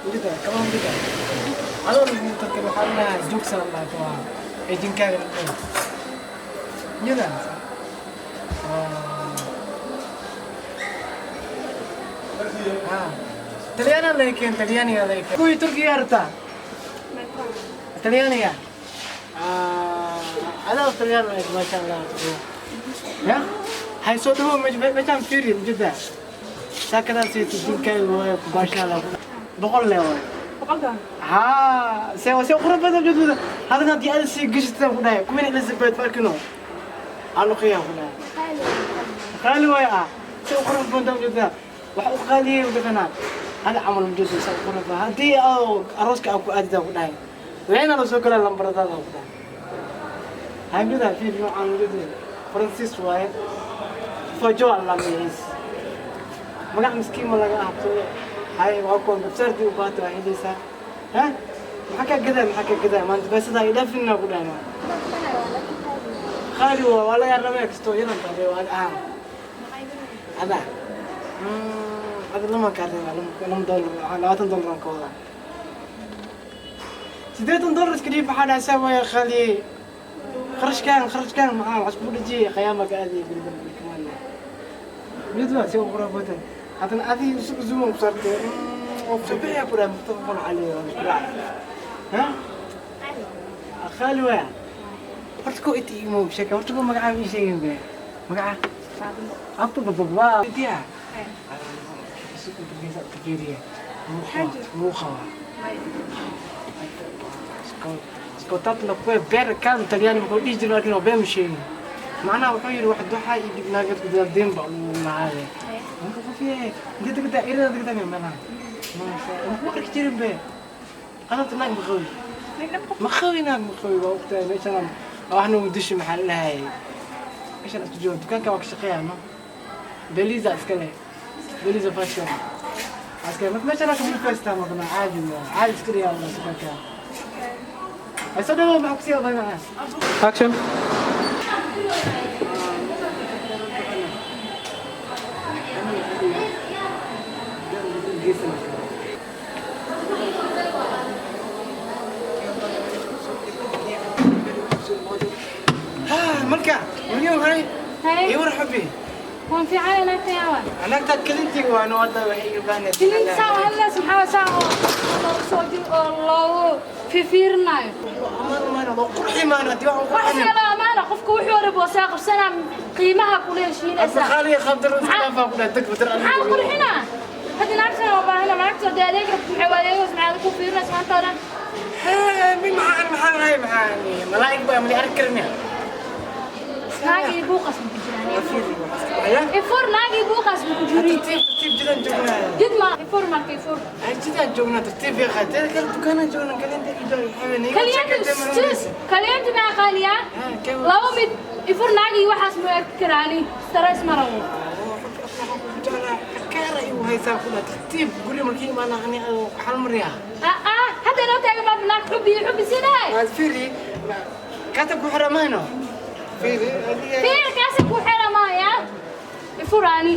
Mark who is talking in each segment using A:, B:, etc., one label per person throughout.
A: Ujeeda kaba ujeeda adoo lagu tarkay waxaa la dhahaa joogsa la dhahaa kabaha ee jinkaaga la dhaho ujeeda. Talyaana laga keen, talyaaniga laga keen, kuwii Turkiga rabtaa, talyaaniga adaa talyaan laeg, maasha Allah. Ya hay soo dhawow, meeshaan fiiri, ujeeda saakadaa siito jinkaaga waayo, maasha Allah, 100 le waayo.
B: 100 doolar.
A: Haa, se se qurux badan ujeedada hadan haddii aad sii gashataa ku dhahay Queen Elizabeth markino aanu qiyaa ku dhahay qaali waay ah, se qurux badan ujeedada wax u qaaliyay mataqaanaa hada camal ujeedada se qurux badan haddii oo arooska aan ku aadidaa ku dhahay leena la soo galaa lambaradaada ku dhahay hay ujeeda fiir noocan ujeedada Faransiis waaye, fajo alla magaciis magac miskiin ma laga ahbsado. Hay waa kuwan gabsaartii u baahata waa helaysaa. Ha maxaa kaa gadaa, maxaa kaa gadaa maanta beesada ay dhaafinna ku dhahna qaali waa laga rabaa kastoo yadan tahay waa ah ada ada lama kaa rabaa $2, $20 aan ka wadaa, $80 iska dhiib. Waxaa dhahaysaa waaya qaali kharashkaan, kharashkaan maxaa wax isku dhajiyay qiyaama ka aadaya beri kamaan mid waa si u qurux badan haddana adiga isugu zuman ku saartay oo kusoo bixiya ku dhahay muttafaqun caleyh waa isku raacay. Ha qaali waaya horta ko inta iimo sheeka horta ko magacaa ii sheegin be magaca abba bababa diya isugu inta fiiriya muu qabaa iskootaatna kuwa beer kan talyaani markuu dhihi jiray laakiin oo been ma sheegin macnaha wuxuu yidhi wax duxa iyo dhib naagad ku deen ba lagu lahaade marka qof yahay intee degtaa irada degtaa meelaha maasha Allah ku arki jirin be qadabta naag ma qawi ma qawi naag ma qawi waa ogtahay meeshan waxna mudishi maxaa la dhahay meeshan isku jooga dukaanka waa ka shaqeeyaa no Beliza iska leh Beliza fashion iska marka meeshan ka buufeystaa marka caadi waa caadi iska dhigaa dukaanka ay soo dhawow maxaa kusii wadaa macaa.
C: Action.
A: Marka milyan horay
B: Hay.
A: ii war xubbi.
B: Waan fiican naagta yaa.
A: Anaagtaad kalintiga waa noo hadda waxay iga baahnaysaa.
B: Kiliin saa hadlays maxaa saa oo loogu soo jir oo loogu fiirfiirinayo.
A: Amaan maana loo qurxi maana haddii wax u
B: Wax
A: qurxinin.
B: kale amaana qofka wuxuu rabo saa qabsanaa qiimaha kula heshiinaysaa.
A: Qaaliga qabdar iska dhaafaa ku dhahay deg badar.
B: Maxaa la qurxinaa? Hadda naagtan waa baahana naagta dee adeeg rabto maxay waa adeegaas maxaa ku fiirinaysa maanta oo dhan.
A: Min maxaan maxaan ahay maxaan malaa'ig baa mali arki karmiya.
B: Naag iyo buuqaas ma ku jiraan.
A: Ya
B: Ifur naag iyo buuqaas ma ku jirin.
A: Tartiib tartiib jidaan joognaa.
B: Jid ma ifur marka ifur.
A: Ay jidaan joognaa tartiib yaa qaatay kale dukaanaan joognaa kalinta iyo waxaa
B: Kaliyantu kaliyantu maa qaaliya? Laba mid ifur naag iyo waxaas ma arki karaani. Stress ma rabo.
A: Kaara igu haysaa ku dhahay tartiib guri markii imaana ani xal mariyaa.
B: Ah hadda noo taagan baad naag xubbi iyo xubbi sidaay.
A: Waad fiiri katab ku xira mayno fiiri adiga.
B: Fiir kaasi ku xira maaya. Ifur ani.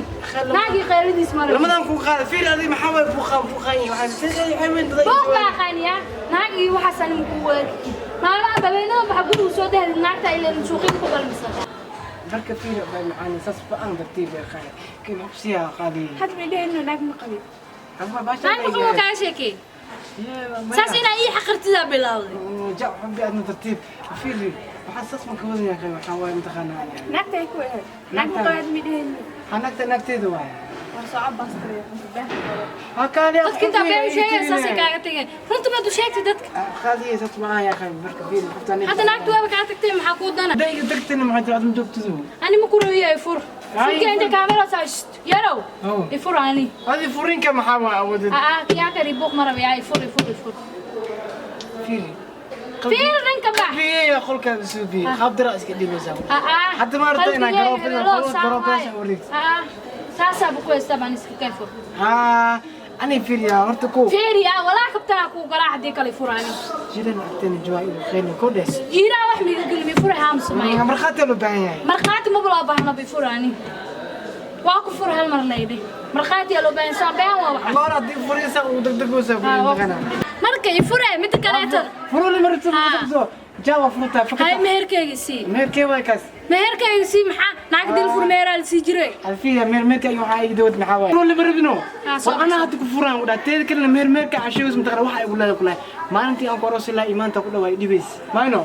B: Naag iyo qayladiis ma rabo.
A: Lamadan ku qaada fiiri adiga maxaa waay buuqaan buuqaan iyo waxaa fiiri waxay weyn dad.
B: Buuq baa aqaaniya. Naag iyo waxaas ani ma ku weerki. Maalmaha habeenada waxaa guriga soo dahday naagta ilaa suuqyada ku balmisan.
A: Marka fiiri baa macaan saas baan tartiib yaa qaadi kii xubsiya qaadi.
D: Had ma dhehayno naag ma qabin.
A: Ama baasha.
B: Naag ma qabo kaa sheekay. Saas inaa ii xaqirtidaa bilowday.
A: Ja xubbi aadna tartiib fiiri waxaa saas ma ka wadan yahay waxaa waay mataqaanaa.
D: Naagta ay ku ahayd naag ma qabin ma dhehayno.
A: Naagta naagteeda waay.
D: War soo cabaas tariya
A: Ha kaali.
B: Dadka intaa been sheegaya saasay kaaga tageen. Runta maad u sheegtay dadka.
A: Qaadiye saas ma aha yaa qabi marka fiiri qofta
B: Hadda naagtu waaba kaa tagtay maxaa kuu dana?
A: Dayga tagtana maxaa tiri aad ma joogtado.
B: Ani ma ku rabiyaa ifur. Furka inta kaamera saa yarow.
A: Oh.
B: Ifur ani.
A: Adi furinka maxaa waa awoodad.
B: Ah ah kiyaa kari buuq ma rabiyaa ifur ifur ifur.
A: Fiiri.
B: Fiir dhanka bax.
A: Qalbigeyga qolkaada soo biyey qabdara iska dhibaysaa.
B: Ah ah.
A: Hadda ma aragtay inaa
B: Qalbigeyga
A: garoob
B: loo
A: garoob
B: saamayo.
A: wareegto.
B: Ah ah. Saasaa bu ku haystaa baan iska kay fur.
A: Haa ani fiiriyaa horta ko.
B: Fiiriya walaa kabtanaa kuu garaac haddii kale ifur ani.
A: Jiran agteena jooga igu khayna ko dhees.
B: Jiiraa wax miiga gelmi ifur haam sameeyo.
A: Markhaati loo baahan yahay.
B: Markhaati maba loo baahna ba ifur ani. Waa ku fur hal mar laydhi. Markhaati yaa loo baahan saa been waa waxaas.
A: Mar haddii furaysa uu degdegoosa
B: Haa, marka i furee midda kaleeto.
A: Furuli marto jawa furta
B: Hay
A: fakata.
B: Meherkayga sii.
A: Meherkee waay kaas?
B: Meherkayga sii, maxaa naag dil fur meheraa la sii jiray?
A: Alfiya, meer meerka iyo waxaa iga dawad maxaa waay? Furuli marabino.
B: Haa, soo
A: War anaa hadda ku furaan u dhaa teeda kalena meer meerka casheegus mataqana waxa igu leedahay kulahay maalintii aan ku aroos ilaa imaanta ku dhawaay dhibays mayno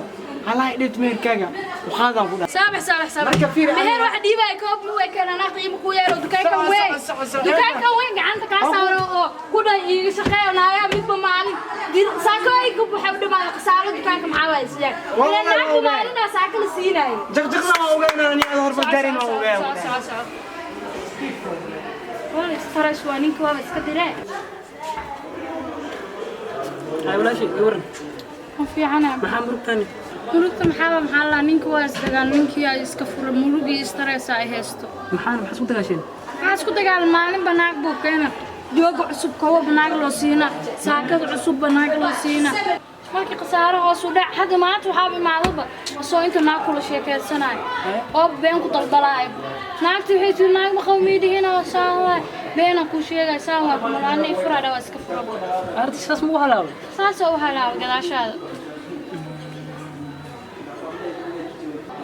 A: halaha dhit meherkaaga u qaadaan ku dhaa.
B: Saabax saabax saabax.
A: Marka fiiri,
B: meher wax dhiibay koob ma way keenaa naaqta ima ku yeero dukaanka
A: Soco,
B: weyn.
A: Soco, soco, soco.
B: Dukaanka weyn gacanta kaa saaro oo ku dhan iiga shaqeeyo naagaa midba maalin saakooyinka waxay u dhamaada khasaaro dukaanka maxaa waay siyaa.
A: Waa
B: Ilaa
A: ogaay, waa
B: naagta
A: ogaay.
B: maalinaa saaka la siinayo.
A: Jaqjaqda waa ogaa inaan aniga hormar gaarin waa ogaa.
B: Soco, soco, soco. Waa istarash waa ninka waaba iska diree.
C: Ay walaashay, ii waran.
B: Ma fiicana.
C: Maxaa murugtaani?
B: Murugta maxaaba maxaa laa ninka waa isdagaal ninkii ay iska fura murugii istareysa ay haysto.
C: Maxaa isku dagaasheen?
B: Maxaa isku dagaal maalinba naag buu keena jooga cusub koobab naag loo siina saakada cusubba naag loo siina markii khasaaro hoos u dhac hadda maanta waxaaba imaadaba asoo inta naag kula sheekeysanayo oo been ku daldalaayo naagta waxay tiri naag ma qabo miidhihina saan waay beenaan kuu sheegaya saan waay kumalaana i furaa dhawaa iska fura.
C: Arrinta saas ma u halaabay?
B: Saasoo u halaaba gadaashaada.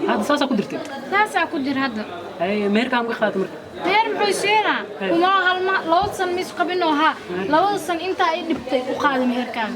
C: Hadda saasaa ku dirtay?
B: Saasaa ku jir hadda.
C: Ay meherkaa ma ka qaadatay marka?
B: Meher muxuu siinaa kuma halma 2 san mis qabin oo haa 2-da san intaa i dhibtay u qaada meherkaaga.